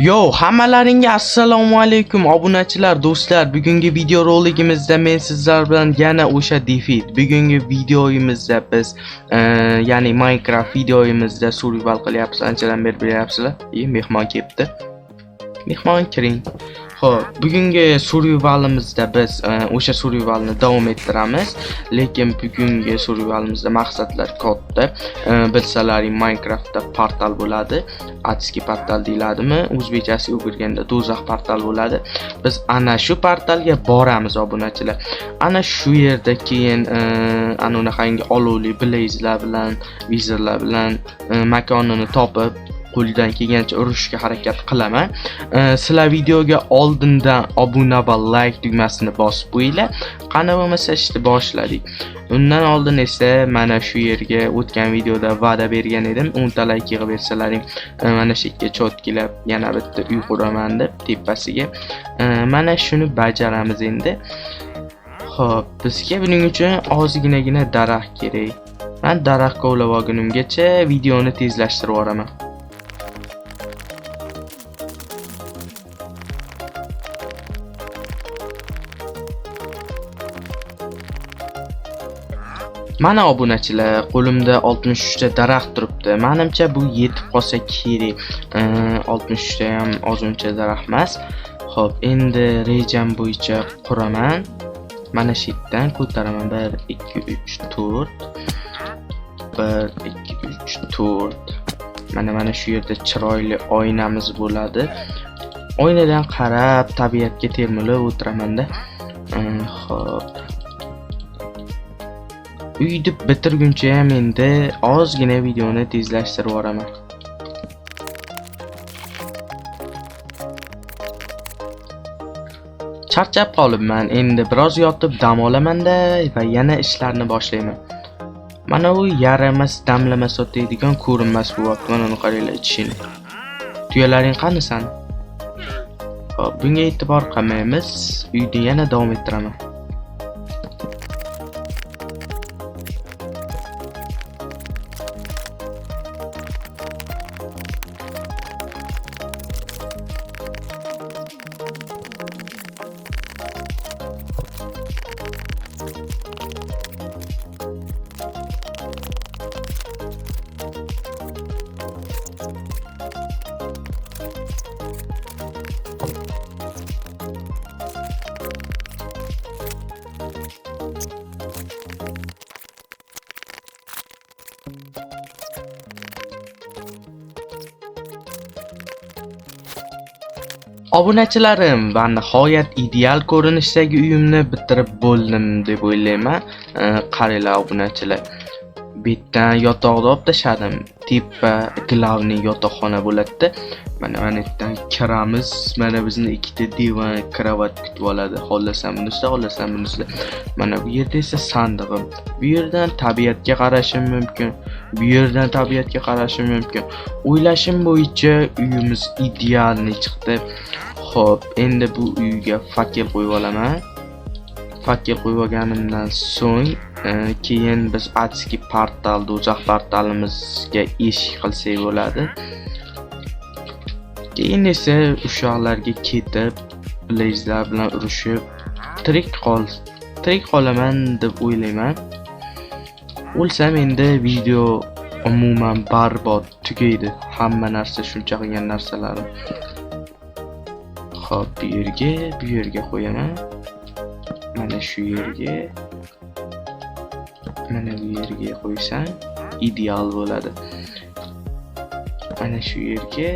Yo, hammalaringga assalomu alaykum obunachilar, do'stlar. Bugungi video roligimizda men sizlar bilan yana o'sha Defeat. Bugungi videoyimizda biz, ya'ni Minecraft videoyimizda survival qilyapmiz. Anchadan beri bilyapsizlar. Mehmon kelibdi. Mehmon kiring. Xo'p, bugungi survivalimizda biz o'sha survivalni davom ettiramiz, lekin bugungi survivalimizda maqsadlar katta. Bilsalaring Minecraftda portal bo'ladi. Adski portal deyiladimi? O'zbekchasiga o'girganda do'zax portal bo'ladi. Biz ana shu portalga boramiz obunachilar. Ana shu yerda keyin ana unaqangi olovli blazlar bilan, vizorlar bilan makonini topib qo'ldan kelgancha urushga harakat qilaman. Sizlar videoga oldindan obuna va like tugmasini bosib qo'yinglar. Qani bo'lmasa ishni boshladik. Undan oldin esa mana shu yerga o'tgan videoda va'da bergan edim. 10 ta like yig'ib bersalaring, mana shu yerga chotkilab yana bitta uy quraman deb tepasiga. Mana shuni bajaramiz endi. Xo'p, bizga buning uchun ozginagina daraxt kerak. Men daraxt kovlab olgunimgacha videoni tezlashtirib yuboraman. Mana obunachilar, qo'limda 63 ta daraxt turibdi. Menimcha bu yetib qolsa kerak. 63 ta ham ozuncha daraxt emas. Xo'p, endi rejam bo'yicha quraman. Mana shu yerdan ko'taraman. 1 2 3 4 1 2 3 4. Mana shu yerda chiroyli oynamiz bo'ladi. Oynadan qarab tabiatga termilib o'tiraman-da. Xo'p. Uyni bitirguncha ham endi ozgina videoni tezlashtirib yuboraman. Charchab qolibman. Endi biroz yotib dam olaman-da va yana ishlarni boshlayman. Mana u yaramas damlama sotadigan ko'rinmas bo'lyapti. Mana uni qaranglar ichishini. Tuyalaring qani sani? Xo'p, bunga e'tibor qilmaymiz. Uyni yana davom ettiraman. Obunachilarim, va nihoyat ideal ko'rinishdagi uyimni bitirib bo'ldim deb o'ylayman. Qaranglar obunachilar. Bu yerdan yotoqni olib tashladim. Tepa glavniy yotoqxona bo'ladi. Mana yerdan kiramiz. Mana bizni ikkita divan, kravat kutib oladi. Xohlasam bunisida, xohlasam bunisida. Mana bu yerda esa sandig'im. Bu yerdan tabiatga qarashim mumkin. Bu yerdan tabiatga qarashim mumkin. O'ylashim bo'yicha uyimiz idealniy chiqdi. Xo'p, endi bu uyga fakel qo'yib olaman. Fakel qo'yib olganimdan so'ng, keyin biz adski portal, do'zax portalimizga eshik qilsak bo'ladi. Keyin esa ushoqlarga ketib, blazlar bilan urushib, tirik qolaman deb o'ylayman. O'lsam endi video umuman barbod tugaydi. Hamma narsa shuncha qilgan narsalarim. Xo'p, bu yerga qo'yaman. Mana shu yerga, mana bu yerga qo'ysam ideal bo'ladi. Mana shu yerga,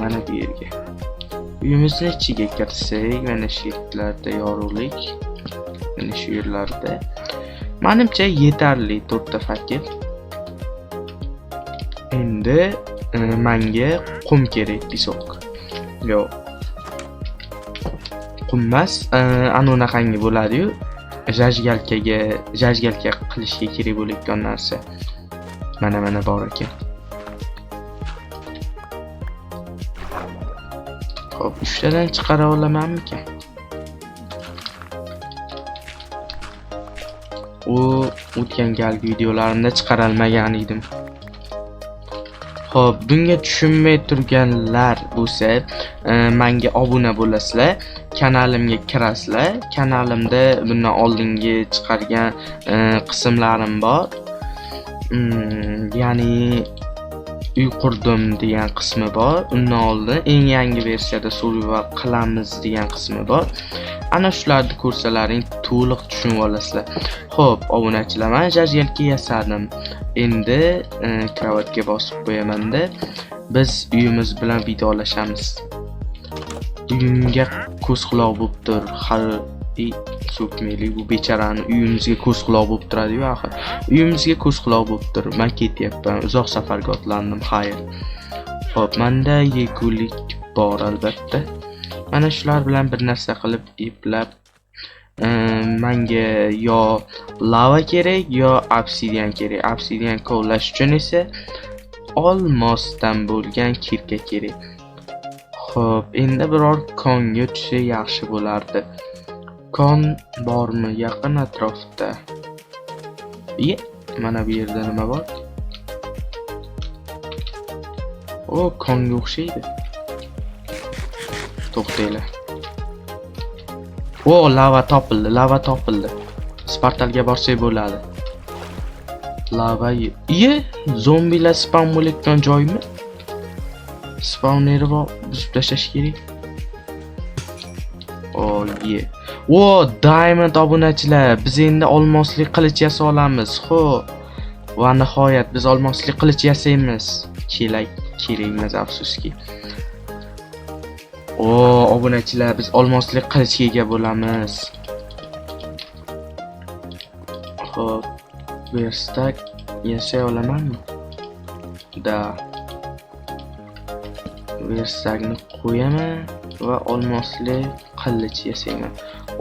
mana bu yerga. Uyimizni ichiga kirsak, mana shu yerlarda yorug'lik, mana shu yerlarda. Menimcha yetarli 4 ta fakel. Endi menga qum kerak, pisok. Yo'q. Qum emas, ana unaqangi bo'ladi-yu, jajgalka qilishga kerak bo'layotgan narsa. Mana bor ekan. Xo'p, 3 tadan chiqara olamanmikan? U o'tgan galgi videolarimda chiqarolmagan edim. Xo'p, bunga tushunmay turganlar bo'lsa, menga obuna bo'lasizlar, kanalimga kirasizlar. Kanalimda bundan oldingi chiqargan qismlarim bor. Ya'ni uy qurdim degan qismi bor. Undan oldin eng yangi versiyada survival qilamiz degan qismi bor. Ana shularni ko'rsalaring to'liq tushunib olasizlar. Xo'p, obunachilar, men зажигалка yasadim. Endi kravatga bosib qo'yamanda biz uyimiz bilan vidolashamiz. Uyimga ko'z quloq bo'lib tur. Hali so'kmaylik bu bechorani, uyimizga ko'z quloq bo'lib turadi-yu axir. Uyimizga ko'z quloq bo'lib tur. Men ketyapman. Uzoq safarga otlandim. Xayr. Xo'p, menda yegulik bor albatta. Mana shular bilan bir narsa qilib eplab, menga yo lava kerak, yo obsidian kerak. Obsidian kovlash uchun esa olmosdan bo'lgan кирка kerak. Xo'p, endi biror konga tushsa yaxshi bo'lardi. Kon bormi yaqin atrofda? Iye, mana bu yerda nima bor? O, konga o'xshaydi. To'xtanglar. O, lava topildi, lava topildi. Portalga borsak bo'ladi. Lava. Iye, zombilar spawn bo'layotgan joymi? Spawneri bor, buzib tashlash kerak. O, ye. O, diamond, obunachilar, biz endi olmosli qilich yasa olamiz. Xo'p. Va nihoyat biz olmosli qilich yasaymiz. Chelak kerak emas, afsuski. O, obunachilar, biz olmosli qilichga ega bo'lamiz. Xo'p, верстак yasay olamanmi? Да. Верстак ni qo'yaman va olmosli qilich yasayman.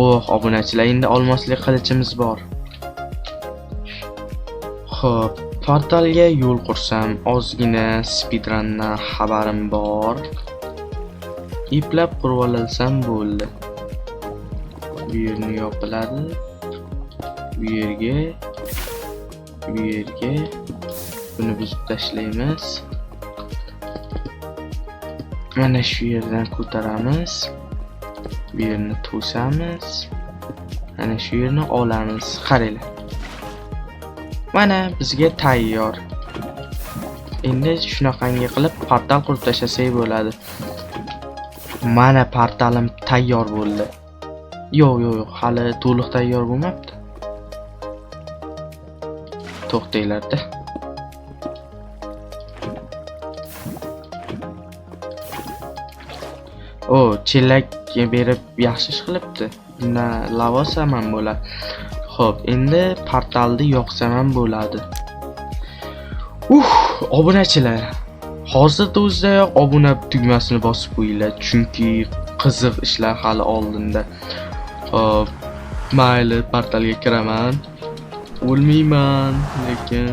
Oh, obunachilar, endi olmosli qilichimiz bor. Xo'p, portalga yo'l qursam, ozgina speedrundan xabarim bor. Eplab qurib olsam bo'ldi. Bu yerni yopiladi. Bu yerga, bu yerga buni buzib tashlaymiz. Mana shu yerdan ko'taramiz. Bu yerni to'samiz. Mana shu yerni olamiz. Qaranglar. Mana bizga tayyor. Endi shunaqangi qilib portal qurib tashlasak bo'ladi. Mana portalim tayyor bo'ldi. Yo'q, yo'q, yo'q, hali to'liq tayyor bo'lmabdi. To'xtanglar-da. O, chelak berib yaxshi ish qilibdi. Bundan lava olsam ham bo'ladi. Xo'p, endi portalni yoqsam ham bo'ladi. Obunachilar, hozirda o'zidayoq obuna tugmasini bosib qo'yinglar, chunki qiziq ishlar hali oldinda. Xo'p, mayli, portalga kiraman. O'lmayman, lekin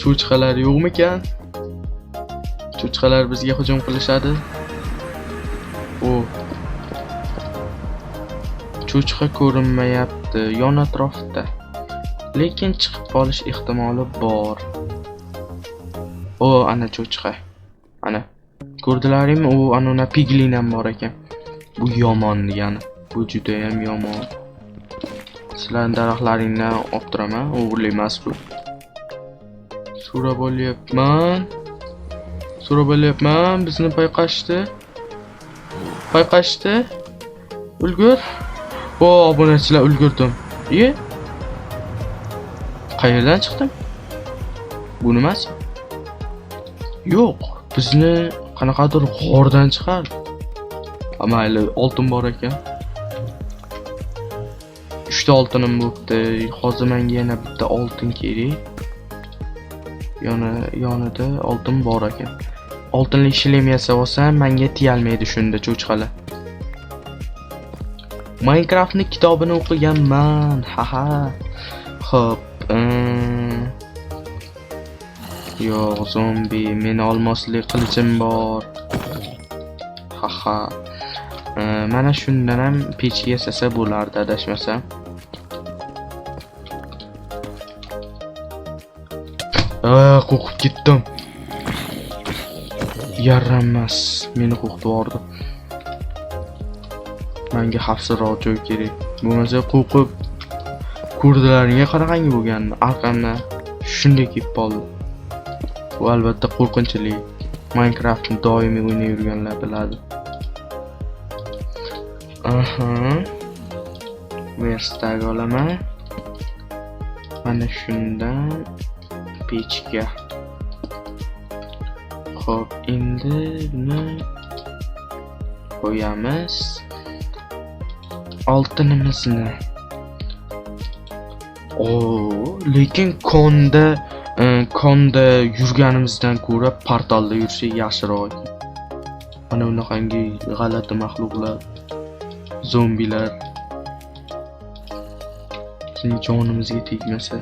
cho'chqalar yo'qmikan? Cho'chqalar bizga hujum qilishadi. O. Cho'chqa ko'rinmayapti yon atrofda. Lekin chiqib qolish ehtimoli bor. O, ana cho'chqa. Ana. Ko'rdilaringmi? U ana piglin ham bor ekan. Bu yomon degani. Bu juda ham yomon. Sizlarning daraxtlaringdan olib turaman, o'g'irlik emas bu. So'rab olyapman. So'rab olyapman, bizni payqashdi. Payqashdi. Ulgur. O, obunachilar, ulgurdim. Iye. Qayerdan chiqdim? Bu nimasi? Yo'q, bizni qanaqadir g'ordan chiqardi. Mayli, oltin bor ekan. 3 ta oltinim bo'pti. Hozir menga yana bitta oltin kerak. Yonida oltin bor ekan. Oltinli shlem yasab olsam, menga tiyalmaydi shunda cho'chqalar. Minecraftni kitobini o'qiganman. Ha ha. Xo'p, yo'q, zombi, meni olmosli qilichim bor. Ha ha. Mana shundan ham pechka yasasa bo'lardi, adashmasam. Qo'rqib ketdim. Yaramas, meni qo'rqitib yubordi. Menga xavfsizroq joy kerak. Bo'lmasa qo'rqib ko'rdilaringga qanaqangi bo'lganini arqamdan shunday kelib qoldi. Bu albatta qo'rqinchli. Minecraftni doimiy o'ynay yurganlar biladi. Aha. Verstag olaman. Mana shundan pechka. Xo'p, endi buni qo'yamiz. Oltinimizni. Lekin konda yurganimizdan ko'ra portalda yursak yaxshiroq. Mana bunaqangi g'alati maxluqlar, zombilar bizning jonimizga tegmasa.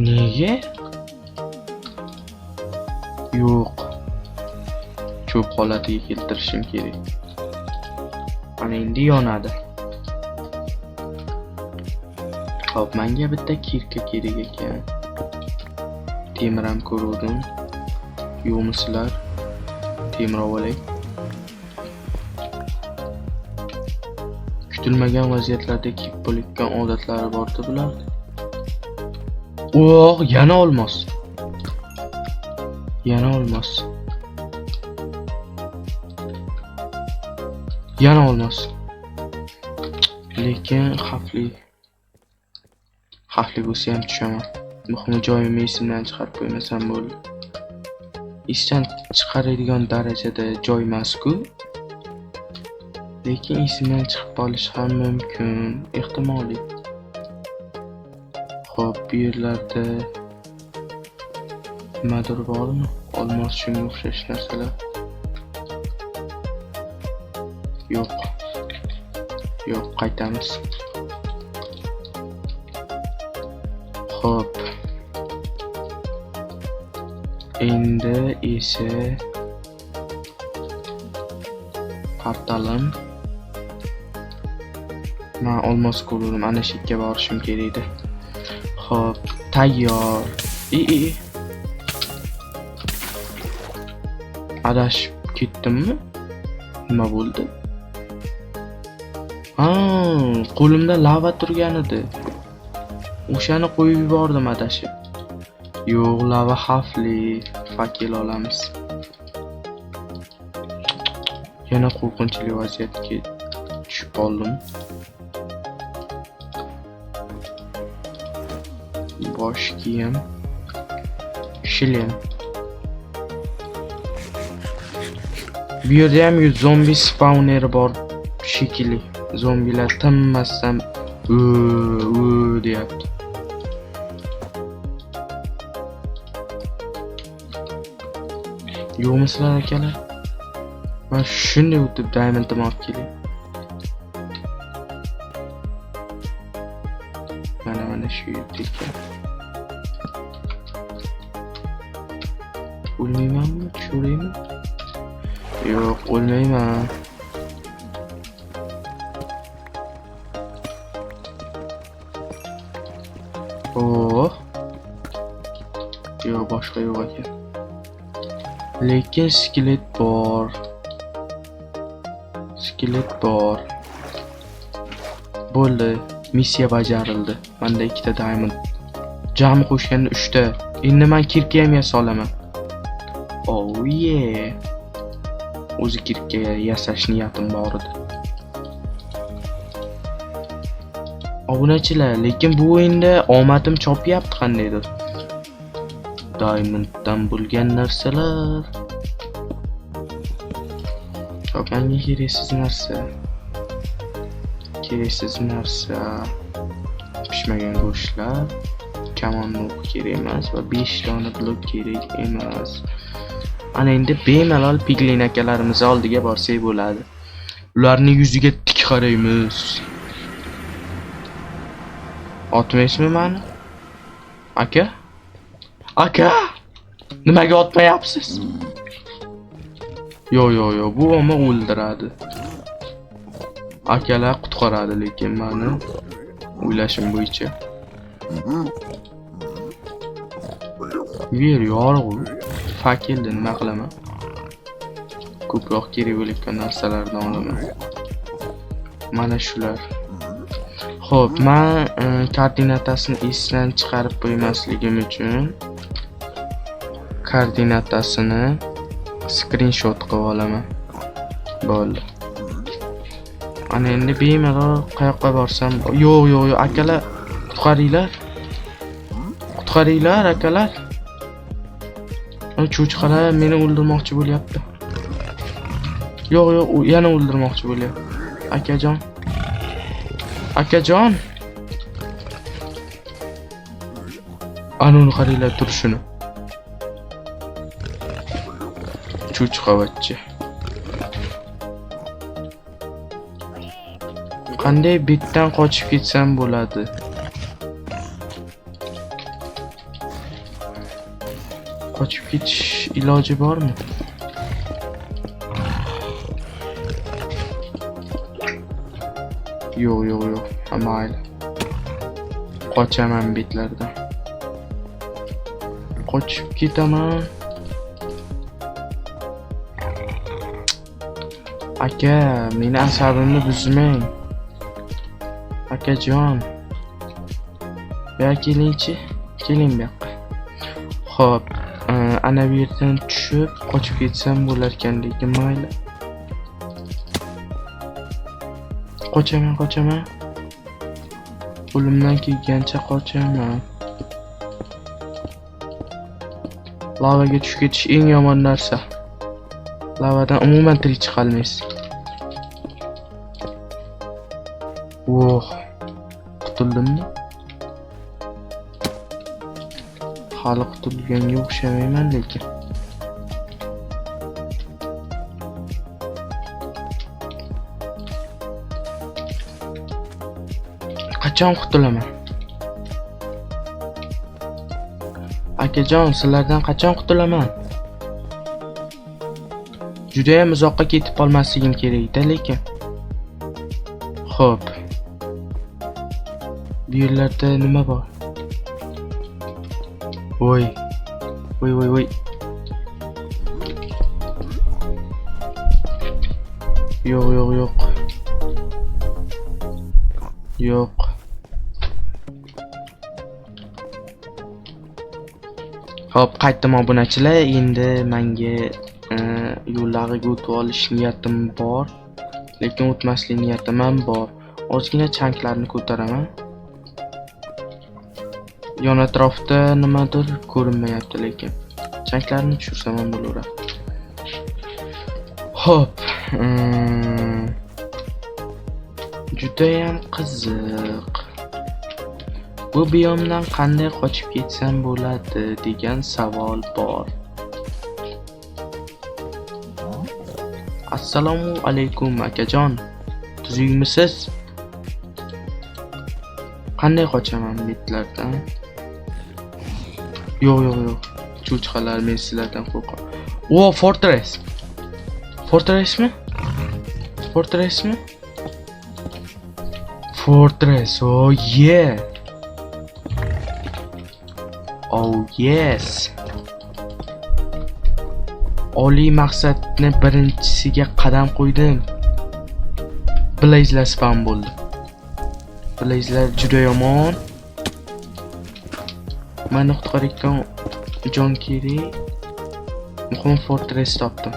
Nega? Yo'q. Cho'p holatiga keltirishim kerak. Mana endi yonadi. Xo'p, menga bitta kirka kerak ekan. Temir ham ko'ruvdim. Yo'qmisizlar? Temir olay. Kutilmagan vaziyatlarda kiyib bo'layotgan odatlari bor-da bularda. Oh, yana olmos. Yana olmos. Yana olmos. Lekin xavfli. Xavfli bo'lsa ham tushaman. Muhimi joyimni esimdan chiqarib qo'ymasam bo'ldi. Esdan chiqaradigan darajada joy emas-ku. Lekin esimdan chiqib qolishi ham mumkin, ehtimoliy. Xo'p, bu yerlarda nimadir bormi? Olmos shunga o'xshash narsalar. Yo'q. Yo'q, qaytamiz. Xo'p. Endi esa portalim. Men olmos ko'rdim, ana shu yerga borishim kerak edi. Xo'p, tayyor. Adashib ketdimmi? Nima bo'ldi? Ha, qo'limda lava turgan edi. O'shani qo'yib yubordim adashib. Yo'q, lava xavfli. Fakel olamiz. Yana qo'rqinchli vaziyatga tushib qoldim. Bosh kiyim, shlem. Bu yerda ham zombi spawneri bor shekilli. Zombilar tinmasdan u deyapti. Yo'qmisizlar akalar? Men shunday o'tib diamondni olib kelay. Mana shu yerda ekan. O'lmaymanmi? Tushiraymi? Yo'q, o'lmayman. Oh. Yo'q, boshqa yo'q ekan. Lekin skelet bor. Skelet bor. Bo'ldi, missiya bajarildi. Menda 2 ta diamond. Jami qo'shganda 3 ta. Endi men kirka ham yasa olaman. Oh yeah. O'zi kirka yasash niyatim bor edi. Obunachilar, lekin bu o'yinda omadim chopyapti qandaydir. Diamonddan bo'lgan narsalar. Hop, menga keraksiz narsa. Keraksiz narsa. Pishmagan go'shtlar, kamonni o'qi kerak emas va 5 dona blok kerak emas. Ana endi bemalol piglin akalarimiz oldiga borsak bo'ladi. Ularning yuziga tik qaraymiz. Otmaysizmi meni? Aka? Aka! Nimaga otmayapsiz? Yo, yo, yo, bu omma o'ldiradi. Akalar qutqaradi lekin meni o'ylashim bo'yicha. Yer yorug'. Fakelni nima qilaman? Ko'proq kerak bo'layotgan narsalardan olaman. Mana shular. Xo'p, men koordinatasini esdan chiqarib qo'ymasligim uchun koordinatasini skrinshot qilib olaman. Bo'ldi. Ana endi bemalol qayoqqa borsam, yo'q, yo'q, yo'q, akalar, qutqaringlar. Qutqaringlar, akalar. Cho'chqalar meni o'ldirmoqchi bo'lyapti. Yo'q, yo'q, u yana o'ldirmoqchi bo'lyapti. Akajon. Akajon. Ana uni qaranglar turishini. Cho'chqavachcha. Qanday betdan qochib ketsam bo'ladi? Qochib ketish iloji bormi? Yo'q, yo'q, yo'q. Ha, mayli. Qochaman betlardan. Qochib ketaman. Aka, meni asabimni buzmang. Akajon. Bu yoqqa kelingchi. Keling bu yoqqa. Xo'p, ana bu yerdan tushib qochib ketsam bo'larkan, lekin mayli. Qochaman, qochaman. Qo'limdan kelgancha qochaman. Lavaga tushib ketish eng yomon narsa. Lavadan umuman tirik chiqa olmaysiz. Oh, qutuldimmi? Hali qutulganga o'xshamayman lekin. Qachon qutulaman? Akajon, sizlardan qachon qutulaman? Juda ham uzoqqa ketib qolmasligim kerak-da, lekin. Xo'p. Bu yerlarda nima bor? Voy. Voy, voy, voy. Yo'q, yo'q, yo'q. Yo'q. Xo'p, qaytdim obunachilar. Endi menga yo'llariga o'tib olish niyatim bor, lekin o'tmaslik niyatim ham bor. Ozgina chanklarni ko'taraman. Yon atrofda nimadir ko'rinmayapti, lekin chanklarni tushirsam ham bo'laveradi. Xo'p, judayam qiziq. Bu biyomdan qanday qochib ketsam bo'ladi degan savol bor. Assalomu alaykum akajon. Tuzukmisiz? Qanday qochaman betlardan? Yo'q, yo'q, yo'q. Cho'chqalar, men sizlardan qo'rqaman. O, Fortress. Fortressmi? Fortressmi? Fortress. Oh yeah. Oh yes. Oliy maqsadni birinchisiga qadam qo'ydim. Blazelar spam bo'ldi. Blazelar juda yomon. Meni qutqarayotgan jon kerak. Muhimi Fortress topdim.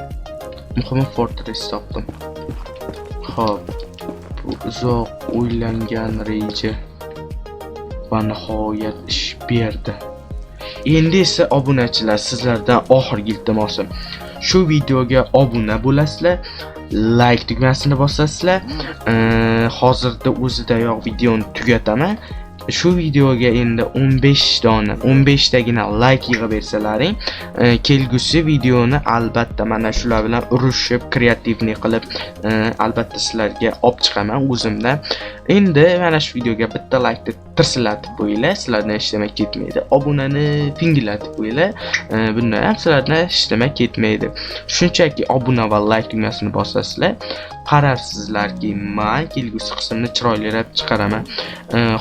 Muhimi Fortress topdim. Xo'p. Bu uzoq o'ylangan reja va nihoyat ish berdi. Endi esa obunachilar, sizlardan oxirgi iltimosim. Shu videoga obuna bo'lasizlar, like tugmasini bosasizlar. Hozirda o'zidayoq videoni tugataman. Shu videoga endi 15 dona, 15 tagina like yig'ib bersalaring, kelgusi videoni albatta mana shular bilan urushib, kreativniy qilib, albatta sizlarga olib chiqaman o'zimdan. Endi mana shu videoga bitta like tirsillatib qo'yinglar, sizlardan hech nima ketmaydi. Obunani pingillatib qo'yinglar, bundan ham sizlardan hech nima ketmaydi. Shunchaki obuna va like tugmasini bosasizlar, qararsizlarki, men kelgusi qismni chiroylirab chiqaraman.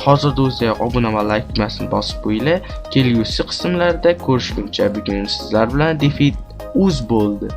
Hozirda O'ziyoq obuna va like tugmasini bosib qo'yinglar. Kelgusi qismlarda ko'rishguncha bugun sizlar bilan Defit Uz bo'ldi.